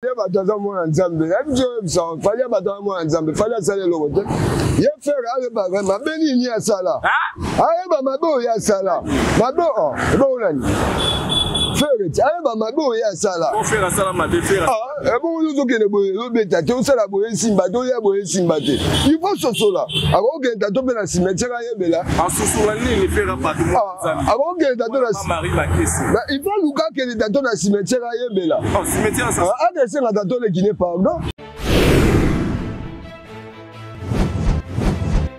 Ye bato aza mwana Nzambe. Nayebi biso oyebisa Fally ya bato aza mwana Nzambe. Fally asala eloko te. Ye frère ayeba mabe nini asala. Ayeba mabe oyo asala. Mabe o oh, ebongo nani? Frère ti ayeba mabe oyo asala. Bon frère asala mabe frère. Ah, ebongo yo ozokende boye ozobeta te osala boye esimba te oya boye esimba te. Il faut sosola. Akokende tato mpe na cimetière ayebela. Asosola nini frère bato mwana Nzambe. Akokende tato na Marie Makesi. Il faut luka akende tato na cimetière ayebela. Oh, cimetière ça. Ah, akesenga tato leki ne pardon.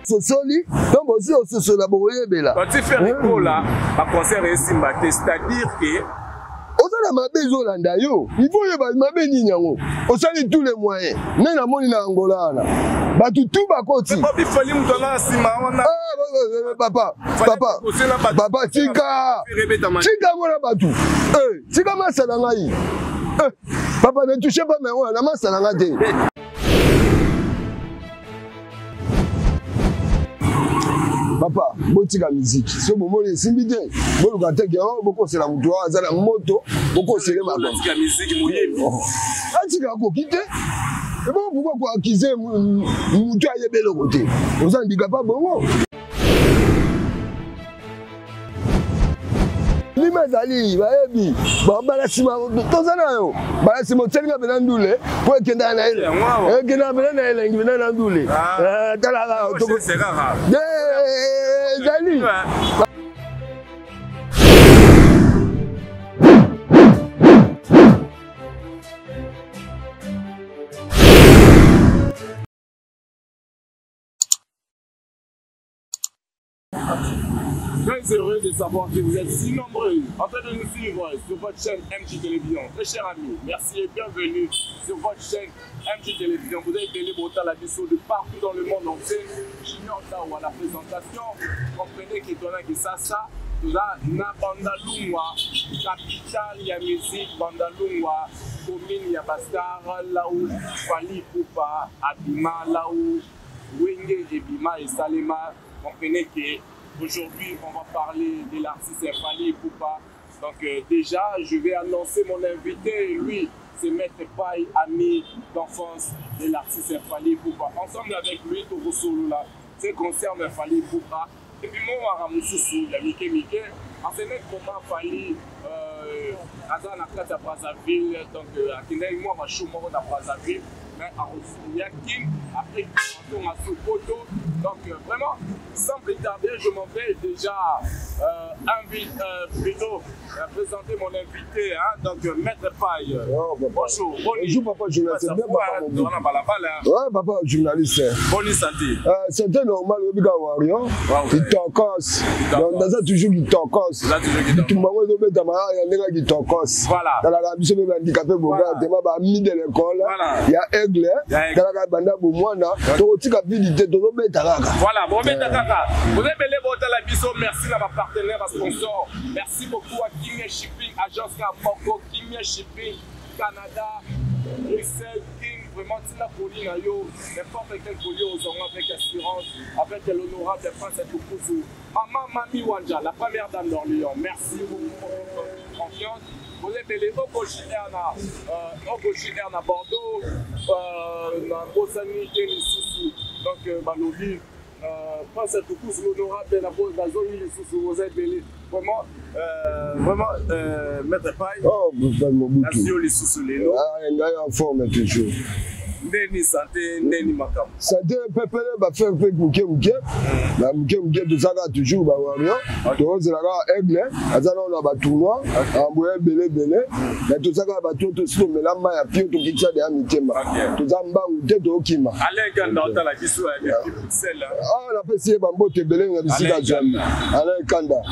Sosoli donc osi ososola bokoyebela. Quand tu fais ekola ba concert esimba te c'est-à-dire que oza na mabe ezolanda yo il faut oyeba mabe nini yango osali tous les moyens nde namoni na angola wana bato tu bakoti ah, papa papa papa tika tika yango na bato eh, tika masa na ngai eh, papa ne touche pas mais wana masa na ngai te. Papa botika miziki so bomoni esimbi te boluka te ke oh, bokosela moto awa aza na moto bokosele makambo oh. Atika akoki te. Ebongo pourquoi koakize moto ayebi eloko te? Oza handicapa bongo lima ezali bayebi bala nsima toza na yo bala nsima otielinga mpena ndule mpo ekendaka na ekendaka mpena na elengi mpena na ndule ah. eh, talaka eh, ezali. Très heureux de savoir que vous êtes si nombreux en train de nous suivre sur votre chaîne MJ Télévision. Très chers amis, merci et bienvenue sur votre chaîne MJ Télévision. Vous avez télé la de partout dans le monde entier. Junior Tao à la présentation. Comprenez que toi qui ça, ça, là, na Bandalungwa, capitale ya musique, Bandalungwa, commune ya Bastar, là où Fally Ipupa, Abima, là où Wenge Ebima et Salema. Comprenez que aujourd'hui, on va parler de l'artiste Fally Ipupa. Donc euh, déjà, je vais annoncer mon invité. Lui, c'est Maître Paille, ami d'enfance de l'artiste Fally Ipupa. Ensemble avec lui, Togo Solo là, c'est concerne Fally Ipupa. Et puis moi, mosusu ya mike mike, enseigner comment Fally euh, aza na kati ya Brazzaville, donc euh, akendaki mwa bashow moko na Brazzaville, mais akoya Kin, après atonga sur poto. Donc euh, vraiment, sans plus tarder, je m'en vais déjà euh, invite, euh, plutôt euh, présenter mon invité, hein, donc euh, Maître Paille. Oh, papa. Bonjour, bonjour papa journaliste. Bien, papa, Ouais, papa journaliste. Bonne santé. Euh, c'était normal, oyebi kaka warrior kitokos. Donc naza toujours kitokos. Bitumba yango ezobetama ya ndenge ya kitokos. Talaka biso mpe bahandikape boga tema baami de l'école ya aigle. Talaka banda bomwana tokotika vidi te, tozobeta kaka. Voilà, bobeta kaka. Boza ebele botala biso. Merci na bapartenaire, basponsor. Merci beaucoup à Kimia Shipping, agence ya moko Kimia Shipping Canada, Bruxelles, King, vraiment tina colis na yo, n'importe quel colis ozongo avec assurance, avec l'honorable Prince Tukuzu, Maman Mami Wanja, la première dame d'Orléans. Merci beaucoup pour votre confiance. Vous êtes les Okojr na euh, Okojr na Bordeaux, euh, na Bosani te lisusu. Donc euh, balobi euh, Prince Tukuzu l'honorable na nazongi lisusu oza ebele. Vraiment euh, vraiment euh, Maître Paille. Oh, Mobutu. Nazwi yo lisusu lelo. Ah, ngai en forme toujours. Ndeni santé, ndeni makambo. Santé pepele bafaire mpe moke moke na moke moke tozalaka toujours bawario tozela kaka aigle aza nano na batournoi amboya ebele ebele mais toza kaka bato tosi tomela mai ya pio tokitisa deya mitema toza mbangu te tookima. Alain Kanda otala biso ya depuis Bruxelles. Ah, napesi ye bambote ebele na bisika azwami. Alain Kanda,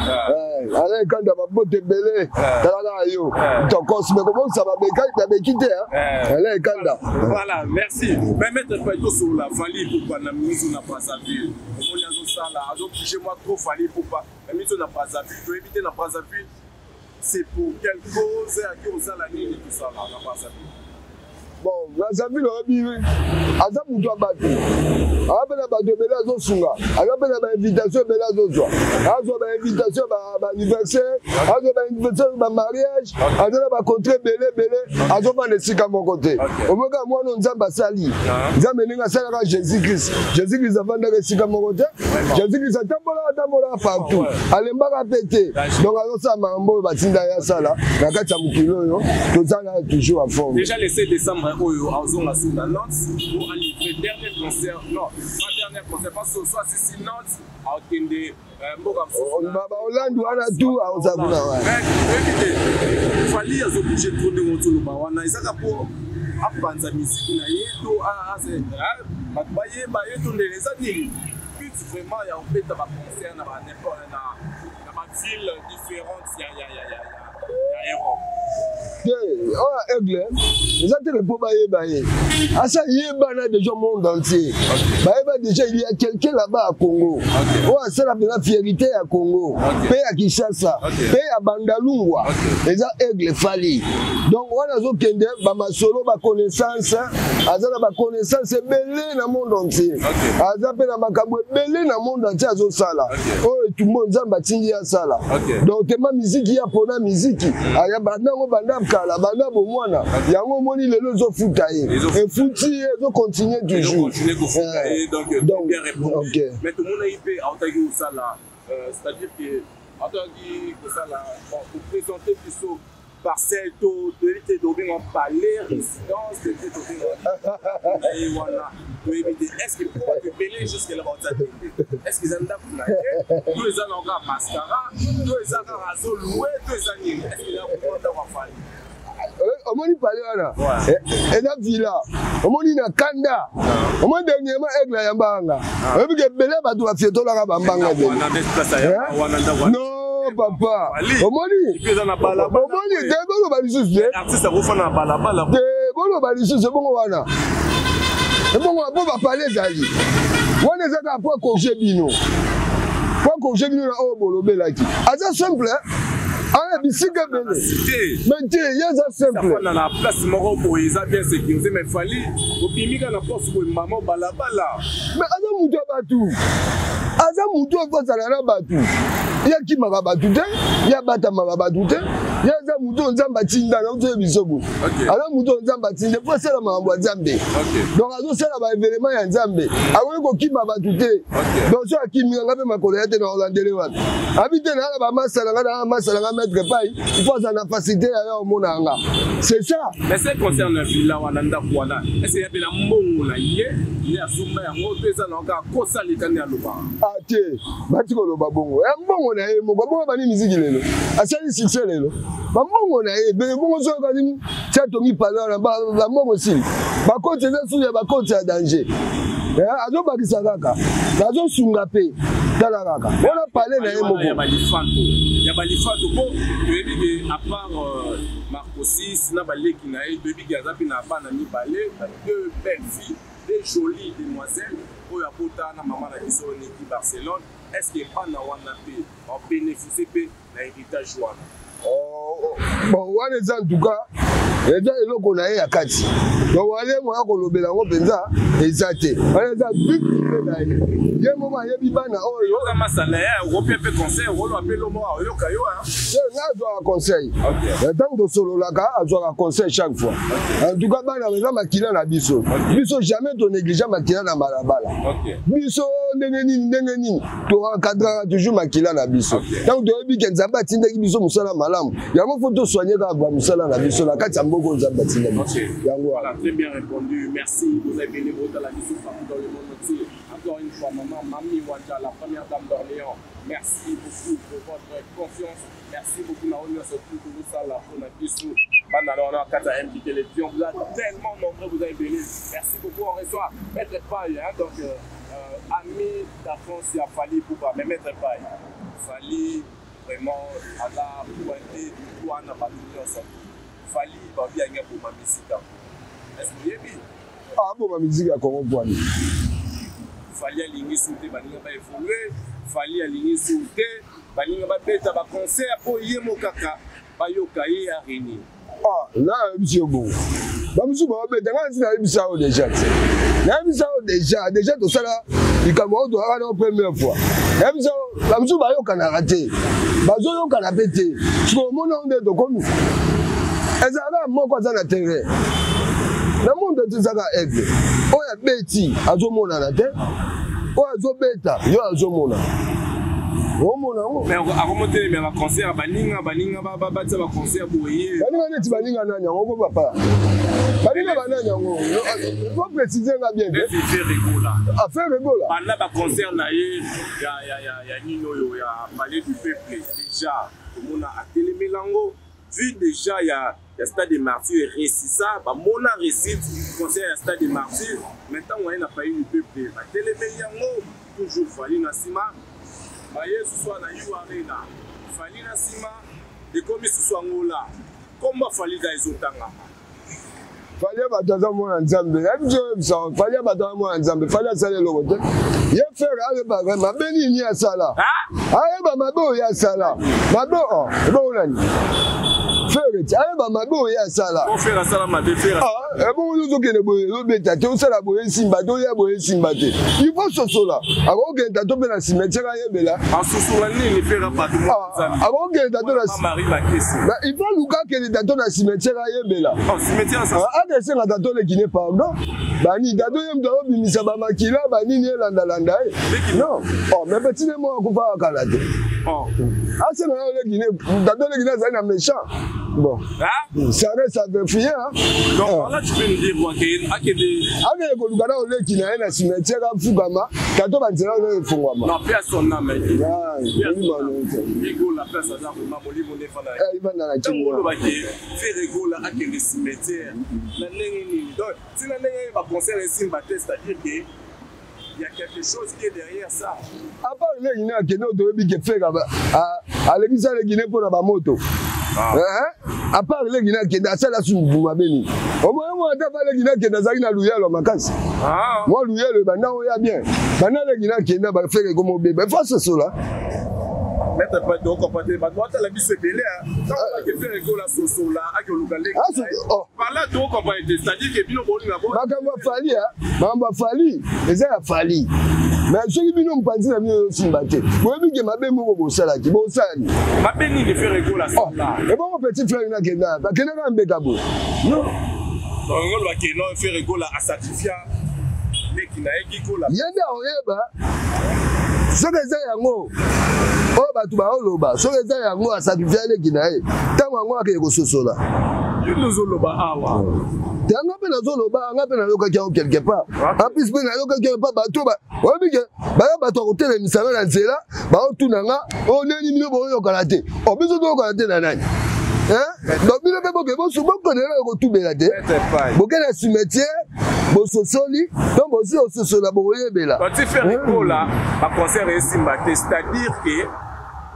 Alain Kanda, bambote ebele. Tala kaka yo tokos me kobongisa babeki te. Alain Kanda. Voilà, merci. Mais Maître Paille, tosolola Fally Ipupa na miso na Brazzaville. Omoni azosala, azobouge mwa trop Fally Ipupa na miso na Brazzaville. Toyebi te na Brazzaville, c'est pour quelle cause, aki osala nini tosala na Brazzaville. Bon, Brazzaville oyebi aza moto ya bato, aza mpe na bato ebele azosunga, aza mpe na bainvitation ebele azozwa, azwa bainvitation baanniversaire, azwa bainvitation bamariage, aza na bacontre ebele ebele, azofanda esika moko te. Omoka mwana Nzambe asali, Nzambe ndenge asalaka Jésus Christ, Jésus Christ afandaka esika moko te, Jésus Christ atambolaka atambolaka partout, alembaka mpe te. Donc azosala makambo oyo batinda ye asala na kati ya mokili oyo, toza na toujours en forme. Déjà le 7 décembre oyo azonga sur na Nantes pour aller dernier concert, non pas dernier concert, parce que soit si Nantes akende mboka mosusu baholande wana tu aoza kuna wana Fally azobouge trop ndenge otoloba wana ezaka mpo apanza miziki na ye to bato bayeba ye to ndenge eza nini but vraiment ya kobeta baconcert na baville différente ya Europe. Te oyo aigle eza te mpo bayeba ye, asa yebana déjà monde entier, bayeba déjà il y a quelqu'un là-bas à Congo oyo asala mpenza fierité ya Congo mpe ya Kinshasa mpe ya Bandalungwa, eza aigle Fally. Donc wana azokende bamasolo baconnaissance, aza na baconnaissance ebele na monde entier, aza mpe na makambo ebele na monde entier azosala oyo etumbo Nzambe atindi ye asala. Donc tema miziki ya pona miziki aya banda yango banda kala, banda bomwana yango omoni lelo ezofuta ye, efuti ye, ezocontinue toujours. Donc bien répondu. Mais tomonaki mpe autaki kosala, c'est-à-dire que autaki kosala koprésente biso parcelle to toyebi te tobenga palais résidence te tobenga na ye wana toyebi te. Est ce que po bato ebele jusque là baotia tembe, est ce que eza ndako na ye to eza na kaka mascara to eza kaka azolue to eza nini? Est ce que eza kuma ndako ya Fally? Omoni palais wana eza villa, omoni na kanda, omoni dernièrement aigle ayambanga, oyebi ke ebele bato bafietolaka bambanga ebele. Non papa, omoni omoni te, boloba lisusu te, te boloba lisusu ebongo wana, ebongo mpo bapale ezali wana, eza kaka po akorge bino, po akorge bino na oyo bolobelaki. Aza simple, aya bisika ebele, mais te, ye aza simple. Na place moko boye eza bien sécurisé, mais Fally obimika na porte boye, mama balabala. Mais aza moto ya bato, aza moto oyo azala na bato, ye akimaka bato te, ye abatamaka bato te. Ye aza moto oyo Nzambe atinda na otoye biso boye, aza moto oyo Nzambe atinda po asala makambo ya Nzambe. Donc azosala baévénement ya Nzambe, akoki kokima bato te. Donc so akimika nga mpe makolo ya te na olandele wapi abi te, naa na bamasa na nga, naa masa na nga maître pai, il faut azala na facilité ya yo omona yanga, c'est ça. Mais ce concerne villa wana, ndako wana, est ce ya mpe na mbongo na ye nde asomba yango to eza na kaka kosaleka nde alobaka? Ah te, bati koloba bongo ya mbongo na ye moko bongo bani miziki lelo asali succès lelo bambongo na ye ebele bongo soki kani ti atongi pale wana bambongo esili, bakoti eza susu ya bakoti ya danger, azobakisa kaka, azosunga mpe tala kaka wana pale na ye moko. Ya balifanto mpo toyebi ke à part Marcosis na baleki na ye, toyebi ke aza mpe na bana mibale, deux belles filles, deux jolies demoiselles oyo abota na mama na biso Niki Barcelone. Est ce que bana wana mpe babénéficie mpe na héritage wana? Bon, wana eza en tout cas eza eloko na ye ya kati, donc wana moya kolobela yango mpenza eza te, wana eza but privé na ye, ye moko ayebi bana oyo. Masala ye okopi mpe conseil okoloba mpe lomo oyoka yo. Nga azwaka conseil ntango tosololaka, azwaka conseil chaque fois. En tout cas bana eza makila na biso, biso jamais tonéglige makila na balabala. Biso ndenge nini ndenge nini toencadraka toujours makila na biso ntango toyebi ke Nzambe atindaki biso mosala malamu, yango faut tosoigne kaka bamosala na biso na kati ya mboka Nzambe atinda biso yango wana. Très bien répondu. Merci. Vous avez béni votre la biso partout dans le monde entier. Encore une fois, maman Mami Wanja, la première dame d'Orléans. Merci beaucoup pour votre confiance. Merci beaucoup, Naomi, surtout pour vous, ça, la pour la biso. Bana na kata MJ Télévision. Vous êtes tellement nombreux, vous avez béni. Merci beaucoup. On reçoit Maître Paille, hein, donc ami d'enfance, il a Fally Ipupa. Mais Maître Paille, Fally, vraiment, aza pointé du doigt na bato nyonso. Fally babi yango aboma misika. Est-ce que oyebi? Aboma miziki ya Congo pwani? Fally alingi su te baninga baévolue, Fally alingi su te baninga babeta baconcert mpo ye mo kaka bayoka ye arenie. Ah, na yebisi yo bongo. Bamosusu baobeta ngai nsi nayebisa yo déjà te, nayebisa yo déjà, déjà tosala likambo oyo toyaka na première fois, nayebisa yo bamosusu bayokanaka te, bazoyokana mpe te. Sikoyo omoni yango nde tokomi, ezalaka moko aza na terrain na monde ete ezaka aigle oyo abeti azomonana te, oyo azobeta yo azomona, omona yango. Mais akomotelemela baconcert baninga, baninga batia baconcert boye. Baninga neti baninga nani yango ko papa? Baninga banani yango? Faut préciser nga bien te. Affaire Egola banda baconcert na ye ya nini oyo ya Palais du Peuple, déjà tomona atelemela yango, vu déjà ya Stade de Martyr réussissa, bamona réussite concert ya Stade de Martyr. Mais ntango aye na Palais du Peuple, batelemeli yango toujours. Fally na nsima, baye susu na U Arena, Fally na nsima, ekomi susu Angola, komba Fally ka ezotangama. Fally bato aza mwana Nzambe, nayebi biso oyebisa Fally bato aza mwana Nzambe. Fally asala eloko te, ye Ferre ayeba mabe nini asala, ayeba mabe oyo asala, mabe ebongo nani? Ferre ti ayeba mabe oyo asala. Ebongo yo ozokende boye, ezobeta te, osala boye esimba te, oya boye esimba te. Il faut sosola, akokende tato mpe na cimetière ayebela. Asosola nini? Ferre bato Akokende tato na, il faut luka akende tato na cimetière ayebela, akesenga tato lekine pardon, bani tato ye moto azobimisa bamakila banini elandalanda ye. Non, mais petit ne moko akufaka kala te, asenga na olekine tato lekine azali na méchant. Bon, ça reste à vérifier, hein. Donc là, tu peux nous dire quoi? Akende koluka na oleki na ye na cimetière, afukama tato, banzela oyo efungwama. Non, paix à son âme. Ivanda na Ntango olobaki Ferre Gola akende cimetière na ndenge nini? Donc ntina ndenge baconcert esimba te, c'est-à-dire que il y a quelque chose qui est derrière ça. À part leki ne akende oyo, toyebi ke Ferre alekisa leki ne mpo na bamoto. À part leki ne akende, asala su mabe nini? Omoni mwana ata pa leki ne akende, azalaki na luyalo makasi, mwa luyalo ebanda oya bien. Banda leki ne akende, baFerre ekoma obeba, efo asosola. Maître Pato, okomprendre bato batala biso ebele ntango Ferre Gola sosola, akoluka leki par là, tocomprendre te, c'est-à-dire que bino bolinga. Makambo ya Fally, makambo ya Fally eza ya Fally, mais soki bino mopanzi na bino ezosimba te, boyebi ke mabe moko bosalaki, bosali. Mabe nini Ferre Gola sala? Ebongo petit frère nakenda, bakendaka mbeka boye, non? Donc olobaki non, Ferre Gola asacrifia leki na ye Gola. Ye nde akoyeba soki eza yango oyo bato baoloba, soki eza yango asacrifia leki na ye, ntango yango akende kososola. Yo nozoloba awa. Yanga mpe nazoloba, nga mpe nayokaki yango quelque part. En plus mpe nayokaki yango mpa bato oyebi ke baya bato ya kotelemisa nga na nzela, baotuna nga oyo neni bino boyokana te, o biso toyokana te na nani? Donc bino mpe boke bokende na kotubela te, boke na cimetière, bososoli, donc bozwi kososola, bokoyebela. Bati Ferre Gola baconcert esimba te, c'est-à-dire que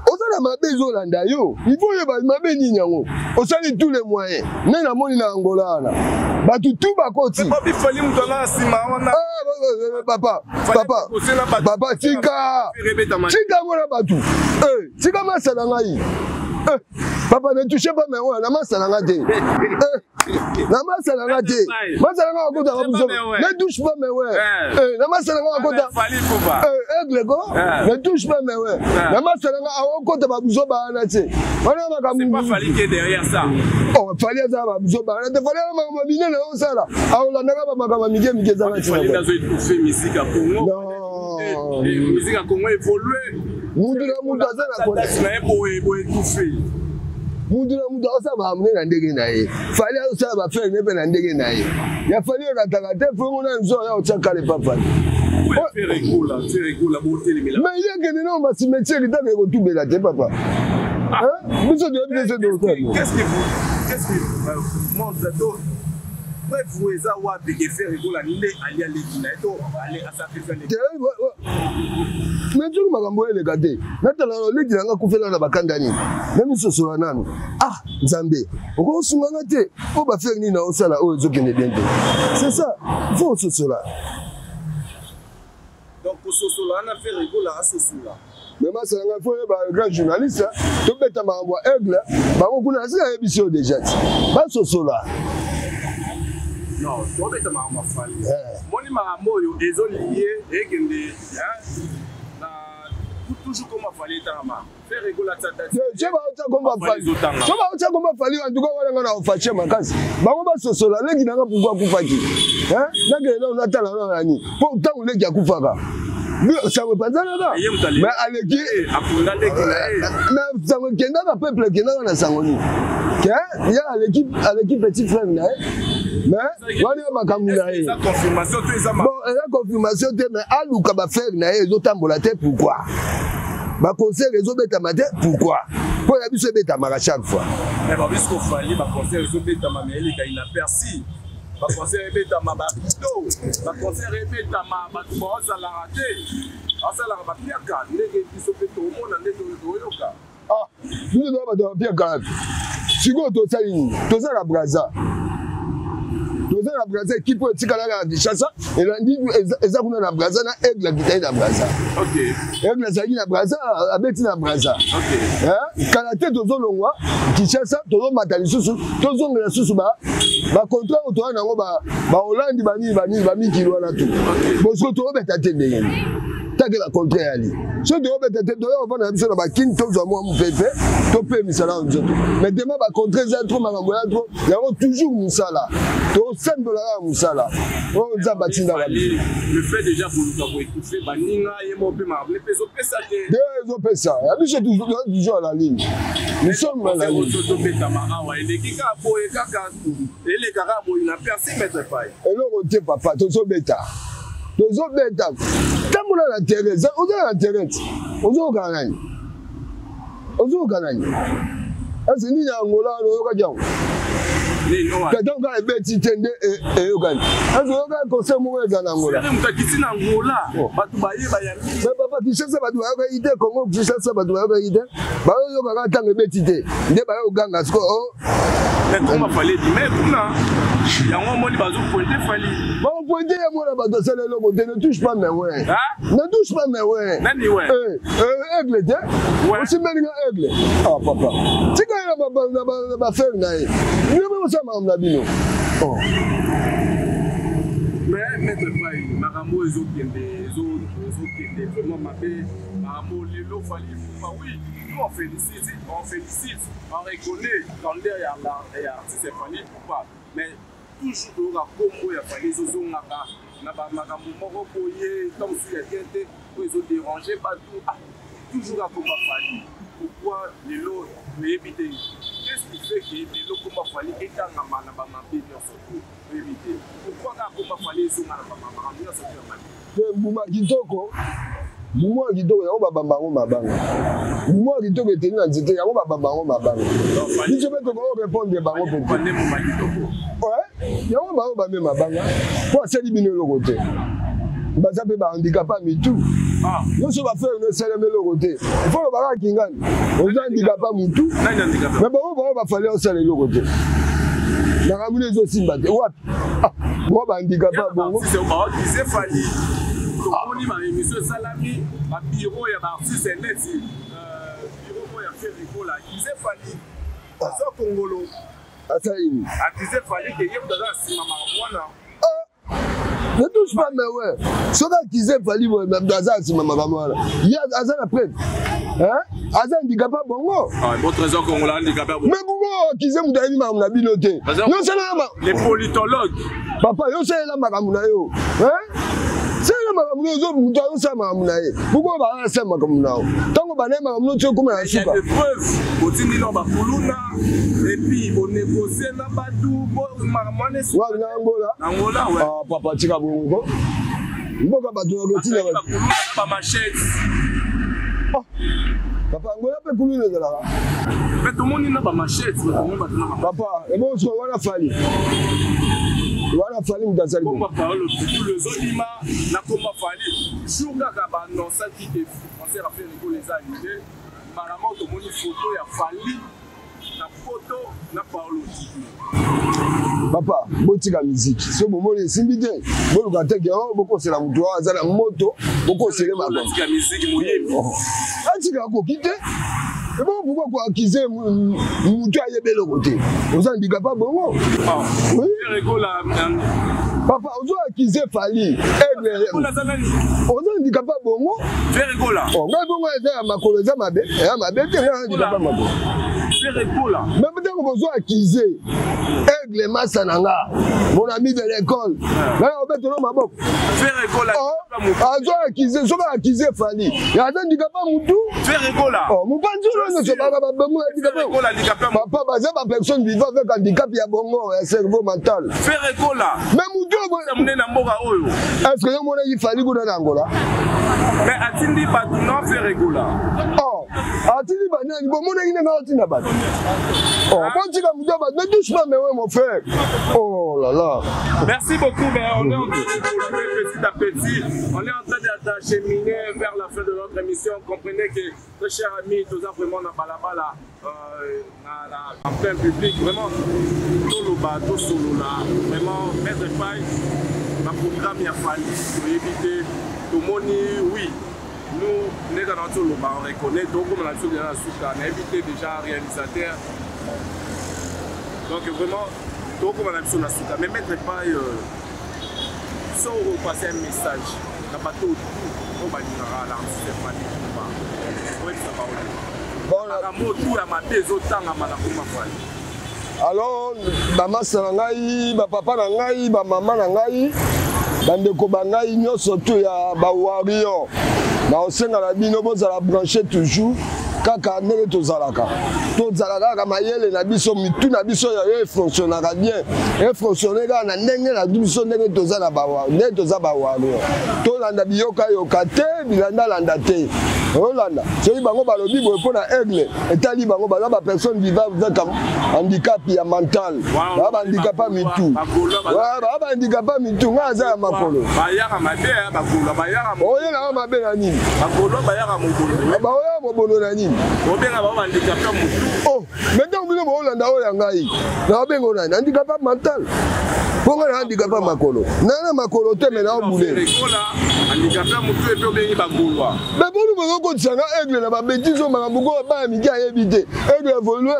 oza na mabe ezolanda yo, il faut oyeba mabe nini yango osali tous les moyens. Nde namoni na Angola wana bato tu bakoti. Fally moto aza na nsima wana. Papa, papa, papa, tika, tika mona bato, tika masa na ngai. Papa, ne touche pas mes wana, na masa na nga te, na masa na nga te, masa na nga akotaka biso. Ne touche pas mes we, na masa na nga akota aigle ko. Ne touche pas mes we, na masa na nga akota babuzo baana te wana makambo. Fally qui est derrière ça. Oh, Fally aza babuzo baana te. Fally ana makambo minene osala, aolandaka bamakambo mike mike ezanga. Ntina musique ya Congo, musique ya Congo évolue. Mutu na mutu aza na na ye boye boye étouffé. Mutu na mutu azosala makambo nde na ndenge na ye. Fally azosala baFerre ne mpe na ndenge na ye. Ya Fally ekataka te, fongo na nzo ya otya kale pa Fally. Mais ye akende nao bacimetière taka ekotubela te, papa. Biso toyebi te se tosala. Qu'est-ce qui montre to preuve eza wapi ke Ferre Gola nde alia leki na ye to ale asacrifie leki? Mais soki makambo oyo eleka te, natala leki nanga akufela na bakanda nini, na misosola nanu. Ah Nzambe, okosunganga te oyo baFerre nini naosala oyo ezokende bien te. C'est ça, faut ososola. Donc kososola wana, Ferre Gola asosola. Mais masala ngai, faut oyeba, grand journaliste, tobeta makambo ya aigle bango kuna, nasi nayebisi yo déjà ti basosola. Non, tobeta makambo ya Fally. Moni makambo oyo ezolie ekende na toujours comme Fally etangama. So baotya kombo Fally, so baotya kombo Fally, en tout cas wana nga na ofache makasi. Bango basosola leki nanga pourquoi akufaki. Nakende nano natala nano nani mpo ntango leki akufaka, sango epanzanaka, mais aleki, mais sango ekendaka, peuple ekendaka na sango nini ke ye aleki, aleki petit frère na ye. Mais wana ya makambo na ye, bon, eza confirmation te, mais aluka bafrère na ye ezotambola te. Pourquoi baconcert ezobetama te? Pourquoi? Mpo ya biso ebetamaka chaque fois. Biso Fally, baconcert ezobetama, mais eleka inaperçu. Baconcert ebetama, barido baconcert ebetama, bato baozalaka te, basalaka bapiaka ndenge biso mpe tomona, nde toyoka. Ah, biso toza bato ya bapiaka wapi? Sikoyo tosali nini? Toza na Braza, toza na Braza. Ekipe oyo etikalaka na Kinshasa elandi eza kuna na Braza na Aigle. Akitaki na Braza, Aigle azalaki na Braza, abeti na Braza. Kala te tozolongwa Kinshasa, tozomata lisusu, tozongela lisusu bacontrat oyo toya nango, baholandi, banini banini, bamikili wana tu. Bosiko tozobeta te ndenge nini? Take bacontrat yali, soki toyobeta te, toya kovanda na biso na bakini, tozwa mwa mopepe, topemisa nano nzoto. Mais dema bacontrat eza trop, makambo ya trop, yango toujours mosala, tosembola kaka mosala oyo Nzambe atindaka biso. Le fait déjà koluka koétouffe baninga, ye moko mpe makambo mpe ezopesa te. Te, ezopesa ya biso toujours à la ligne, nous sommes à la ligne. Tobetama awa, eleki kaka boye, kaka elekaka boye na persi, maître Pai. Eloko te, papa, tozobeta, tozobeta. Tambola na terrain, oza na terrain ti ozoyoka nani? Ozoyoka nani? Ese nini ya Angola wana oyokaki yango? Tata kaka ebeti te nde eyokani. Ese oyokaki concert moko eza na Angola? Moto akiti na Angola, bato baye bayambi. Mais papa, Kinshasa bato bayokaki te, Congo Kinshasa bato bayokaki te. Bayoyokaka ntango ebeti te nde bayoganga sikoyo. Mais koma Fally ebima kuna, yango omoni bazopointe Fally. Bakopointe ye, mwana bato asala eloko te. Ne touche pas mes ouais, ne touche pas mes ouais. Nani ouais? Aigle te, osimbeli nga Aigle. Ah papa, tika ye na bafere na ye, bino mpe bosala makambo na bino. Mais maître Pai, makambo oyo ezokende, ezokende vraiment mabe. Makambo lelo Fally Ipupa, oui, nous on félicite, on félicite, on reconnaît grandeur ya artiste Fally Ipupa, mais toujours toyoka kombo ya Fally ezozongaka na bamakambo moko boye, ntango mosusu ya bien te, oyo ezodérange bato. Ah, toujours akomba Fally. Pourquoi lelo toyebi te? Qu'est-ce qui fait que lelo komba Fally etangama na bamabe nyonso to toyebi te? Pourquoi kaka komba Fally ezonga na bamakambo nyonso to ya mabe? Te, mbuma kitoko, mbuma ya kitoko yango babamba yango mabanga. Mbuma ya kitoko eteli na nzete, yango babamba yango mabanga. Biso mpe tokoki répondre bango mpe te. Yango bango bame mabanga mpo asali bino eloko te. Baza mpe bahandicapé mitu nyonso, bafrère no esalemi eloko te. Ifo lobaka kingani oza handicapé mutu, mais bango bafali osala eloko te. Makambo nde ezosimba te wapi mwa bahandicapé bongo. Tomoni baémission esalami, babureau ya baartiste, neti bureau moko ya Ferre Gola accuse Fally, aza kongolo. Asali nini? Accuse Fally ke ye moto aza na nsima makambo wana. Ne touche pas mais ouais, soki accuse Fally boye, aza na nsima makambo wana, ye aza na preuve? Aza handicapé bongo. Bon, Trésor Kongola handicapé. Mais bongo accuse moto ayebi makambo na bino te. Yosalaka les politologues. Papa, yosalela makambo na yo, salela makambo na yo. Moto azosala makambo na ye, pourquoi baasala makambo na yo ntango banaye makambo no ti okóma na suka? Botindi na bakuluna et puis bonégocie na bato makambo wana. Wapi, na Angola? Na Angola, ouais. Ah papa, tika bongo, mboka bato nakotinda bamachete. Papa, Angola mpe kuluna ezalaka? Mpe tomoni na bamachete. Papa, ebongo sikoyo wana Fally, wana Fally moto asali. Komba Paolo Pitulu ezobima na komba Fally. Jour kaka baannonsaki ke concert ya Ferre Gola eza annulé, mbala moko tomoni photo ya Fally na photo na Paolo Pitulu. Papa, botika miziki. So bomoni esimbi te, boluka te ke bokosela motu awa aza na moto, bokosele makambo. Moyembi atika, akoki te. Ebongo pourquoi koaccuser motu ayebi eloko te? Oza handicapé bongo. Ah, oui? Papa, ozo accuser Fally. Oza handicapé bongo. Oh, ngai bongo eza ya makolo eza mabe. Ya mabe te ngai handicapé makolo. Mais ntango bozo accuser Aigle masa na nga, mon ami de l'école. Ngai obetelo maboko. Oh, azo accuser, soki accuser Fally. Aza handicapé mutu. Oh, mopanzi oyo nyonso baka babongo handicapé. Papa, baza ba personne vivant avec handicap ya bongo ya cerveau mental. Mais mutu oyo na mboka oyo. Est-ce que yo monaki Fally kuna na Angola? Mais atindi bato na Ferre Gola. Oh, atindi banani bomonaki ndenge atinda bato. Oh, botika mutu ya bato, mais doucement mais ouais mon frère. Oh là là. Merci beaucoup, mais on est en train de petit à petit, on est en train d'acheminer vers la fin de notre émission. Comprenez que, très chers amis, tous vraiment dans balabala, en plein public, vraiment, toloba, tosolola, vraiment, Maître Paye, ma programme ya Fally, éviter, tomoni, oui, nous, ndenge na toloba, on reconnaît, tokoma na biso déjà na suka, na éviter déjà réalisateur. Donc vraiment, tokoma na biso na suka, mais Maître Paye, so opasser un message na bato oyo balingaka l'artiste Fally Ipupa, oyebisa bango makambo tout ya mabe ezotangama na komba Fally. Alors bamasa na ngai, bapapa na ngai, bamama na ngai, bandeko ba ngai nyonso tu ya bawarrior, naosenga na bino bozala branché toujours kaka ndenge tozalaka, tozala kaka mayele na biso, mitu na biso oyo efonctionnaka bien, efonctionne kaka na ndenge na biso, ndenge toza na bawa, ndenge toza bawarrior. Tolanda biyokayoka te, bilandalanda te. Olanda soki bango balobi boye mpo na Aigle, etali bango, baza bapersone vivant avec handicap ya mental, baa bahandicap ya mitu, baa bahandicap ya mitu. Ngai aza ya makolo, oyelaka mabe na nini? Baoya mobondo na nini? Oh, mais ntango bino boolanda oyo ya ngai, naobenga oyo nani? Handicap mental, mpo ngai na handicap ya makolo, na makolo te, me naobule. Mais boni bozokotisa nga Aigle na babétise oyo, makambo ko baya mike ayebi te. Aigle evolue,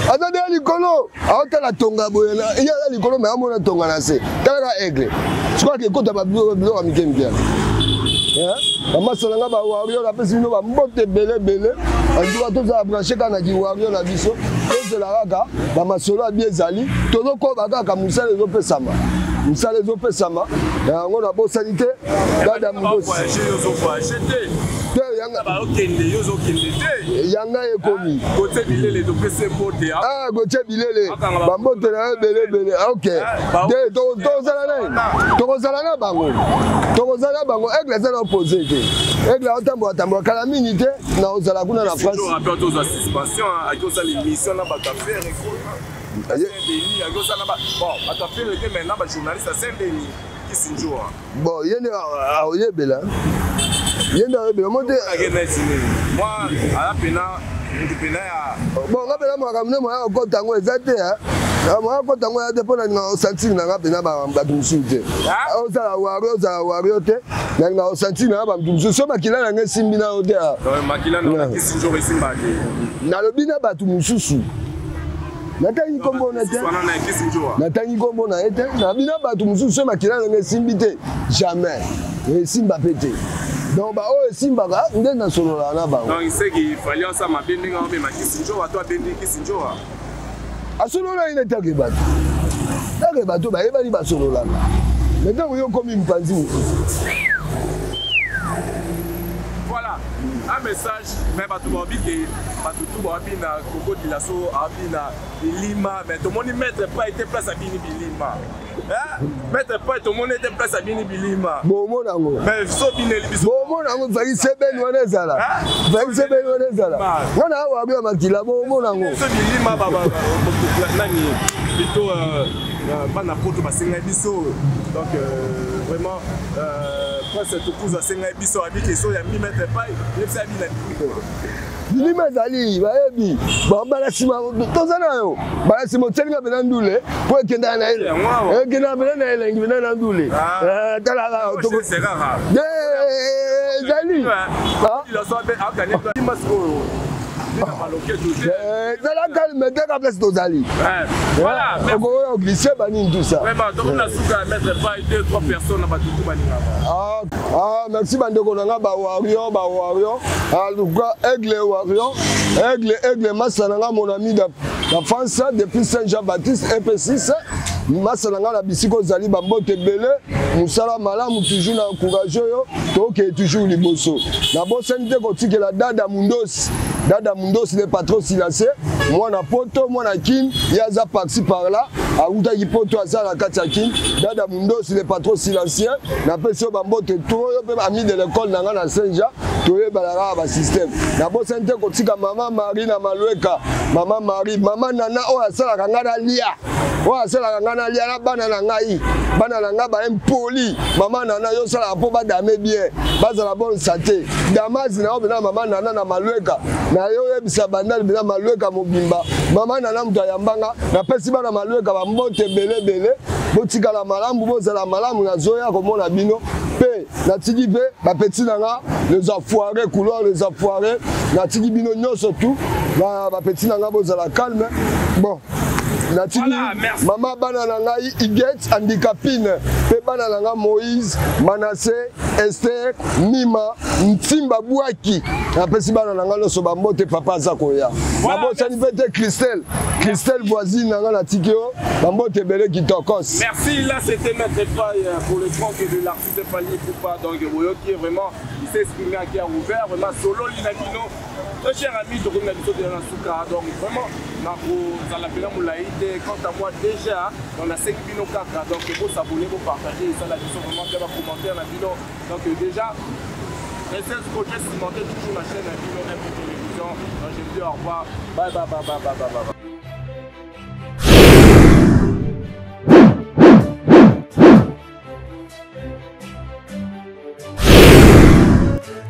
aza deya likolo, aotala tonga boye, ye aza likolo me amona tonga na se. Talaka Aigle sikoyo akekota babiloko ya mike mike. Bamasa na nga bawarrior, apesi bino bambote ebele ebele. Antuka tozala branche kaka na kiwarrior na biso, tozela kaka bamasolo ya bi ezali, tozokoba kaka mosala ezopesama, mosala ezopesama na yango nabosani te. Dada Mugosi yanga ekomi Gotie Bilele, bambote na yo ebele ebele. Ok, tozala na ye, tokozala na bango, tokozala na bango. Aigle aza na opose te, Aigle aotambola tambola kala mingi te, na ozala kuna na France. Bon, ye nde aoyebela, ye nde aoyebela mo te. Bon, nga mpena makambo nde moya kokota yango eza te, moya kokota yango eza te, mpo nalinga osantire na nga mpena bato mosusu te. Ozala wario, ozala wario te, nalinga osantire na nga bato mosusu so makila na nga esimbi na yo te. Nalobi na bato mosusu, natangi nkombo na te, natangi nkombo na ye te. Nabi na bato mosusu so makila nanga esimbi te, jamais esimba mpe te. Donc baoyo esimbaka nde nasololaka na bango. Asolola ye netake bato, take bato bayebani basololaka. Mais ntango yo okomi mopanzi mosusu. Voilà un message, mais bato babi ke bato tu babi na kokotila so abi na bilima, mais tomoni Maître Paye te place abini bilima. Maître Paye, tomoni ete place abini bilima. Bomona yango. Mais so bineli biso. Bomona yango, faki sebeni wana ezala. Faki sebeni wana ezala. Nga na awa ya makila, bomona yango. So bilima ba nani plutôt bana poto basengai biso. Donc vraiment Prince Tukuzu asengai biso abiki so ya mi Maître Paye, yebisa abi na bilima ezali bayebi bala nsima toza na yo, bala nsima otialinga mpena ndule mpo ekendaka na ekendaka mpena na elengi mpena na ndule. Talaka ezali. Zala calme te ka place tozali. Okoya oglisse banini tout ça. Ah, ah, merci bandeko na nga bawario bawario aluka aigle wario aigle aigle masa na nga mon ami da France depuis Saint Jean Baptiste EP6 masa na nga na bisika ozali bambote ebele mosala malamu toujours na encourage oyo tokee toujours liboso nabosani te kotikela dada mundosi dada mundosi le patron silencieux mwana poto mwana kin ye aza parci par là awutaki poto aza na kati ya kin dada mundosi le patron silencieux napesi yo bambote to oyo mpe ami de l'école na ngai na saint jean toyebana kaka basystème nabosani te kotika mama marie na malweka mama marie mama nana oyo asalaka ngai nalia oyo asalaka ngai nalia na bana na ngai bana na ngai baimpoli mama nana yo osalaka mpo badame bien bazala bonne santé damazi na yo mpena mama nana na malweka na yo oyebisa bandali mpena malweka mobimba mama nana moto ayambanga napesi bana malweka bambote ebele ebele botikala malamu bozala malamu nazoya komona bino mpe natiki mpe bapeti na nga les enfoirés couloir les enfoirés natiki bino nyonso tout bapeti na nga bozala calme bon natiki voilà, mama bana na ngai iget handicapine mpe bana na ngai moïse manasse ester mima ntimba bwaki napesi bana na ngai nyonso bambote papa aza koya nabosani mpe te christelle christelle voisine na ngai natiki yo bambote ebele kitokos. Merci, là c'était Maître Faye pour le compte de l'artiste Fally Ipupa. Donc Boyoki vraiment il s'est exprimé à cœur ouvert, vraiment solo Linabino. Très cher ami, tokomi na biso déjà na suka. Donc vraiment nakozala mpena molai te. Quant à moi déjà, donc nasengi bino kaka donc bo s'abonner, bo partager, esala biso vraiment bien ba commentaire na bino. Donc déjà restez scotché, cimenté toujours la chaîne na bino M Télévision. Donc je vous dis au revoir. Bye bye bye bye bye bye bye.